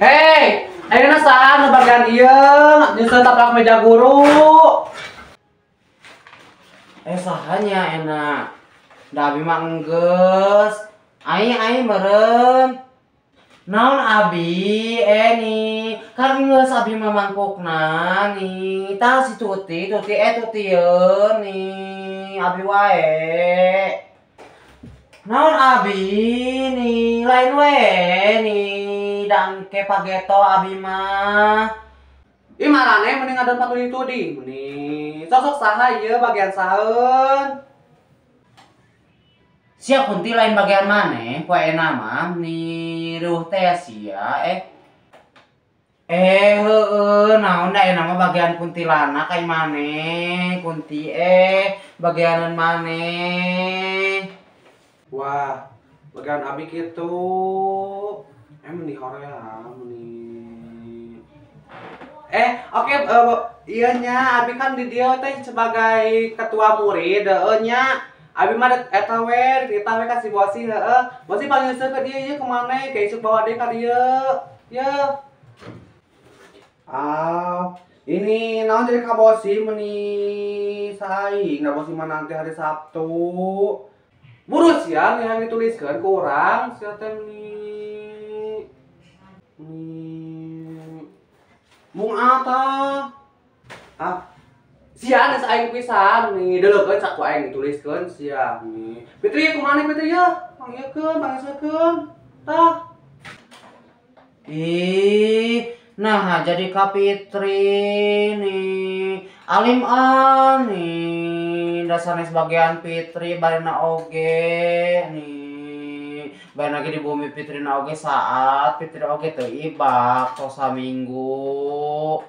Hei, ayeuna saha nu bagian ieu nyusun taplak meja guru? Eh sahanya enak. Da abi mah enggeus. Aing aing meureun. Naon abi nih kan geus abi mah mangkukna nih. Tah si Tuti, Tuti Tuti ye nih abi wae. Naon abi nih lain we nih dangke pageto abi mah. Ih marane mending ngadon patuli tudi meni. Sosok saha ieu bagian saheun? Sia kunti lain bagian maneh poe mah nih reuh teh sia heueuh naon da eta mah bagian kuntilanak ai maneh kunti bagianan maneh. Wah, bagian abi kitu. Meni horea meni. Oke, iya nya abi kan di dieu teh sebagai ketua murid heueuh nya. Abi mah eta we kita we ka si Bosi heueuh. Bosi panggil ka dieu ieu kumaneh ka isuk bawa deui ka dieu. Ye. Ah, ini naon jadi ka Bosi meni saing da Bosi mah nanti hari Sabtu. Buru sia yang dituliskeun ku urang sia teh meni. Mung ata. Ah. Sia geus aing pisan nih, deleukeun sak ku aing dituliskeun sia nih. Fitri kumaha Fitri ye? Panggilkeun, panggilkeun. Tah. Ih, nah jadi ka Fitri nih. Alim nih, dasarnya sebagian Fitri barina oge nih. Barina ge di bumi Fitri na oge saat Fitri oge teu ibak tos saminggu.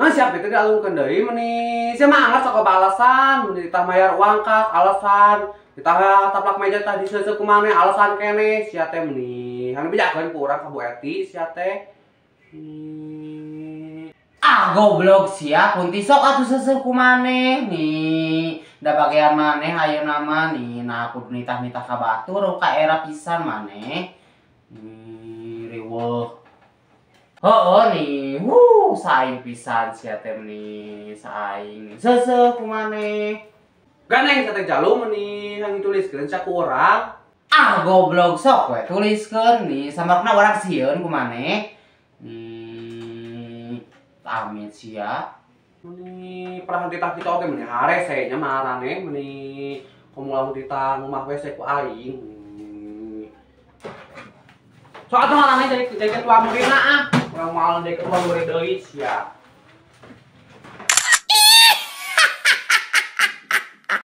Nah siap Fitri dialungkeun deui meni. Sia mah anggar sok alasan, meni ditah mayar uang kas alasan, ditah taplak meja tah diseuseuh ku maneh alasan keneh sia teh meni. Hayang bejakeun ku urang ka Bu Eti sia teh. Ah goblok sia kunti sok atuh seuseuh ku maneh nih. Da bagian maneh ayeuna mah nih, nah kudu nitah-nitah ka batur ka era pisan maneh. Nih riweuh. Heueuh nih, wuh saing pisan sia teh meni, saing seuseuh ku maneh. Ganeng sia teh jalu meni hayang dituliskeun sia ku urang. Ah goblok sok we tuliskeun nih, samarna urang sieun ku maneh. Nih amit sia. Meni pernah ditah kitu oge meni harese nya marane meni komo lamun ditah ngumah WC ku aing. Sok atuh marane jadi ketua muridna ah. Urang moal jadi ketua murid deui sia.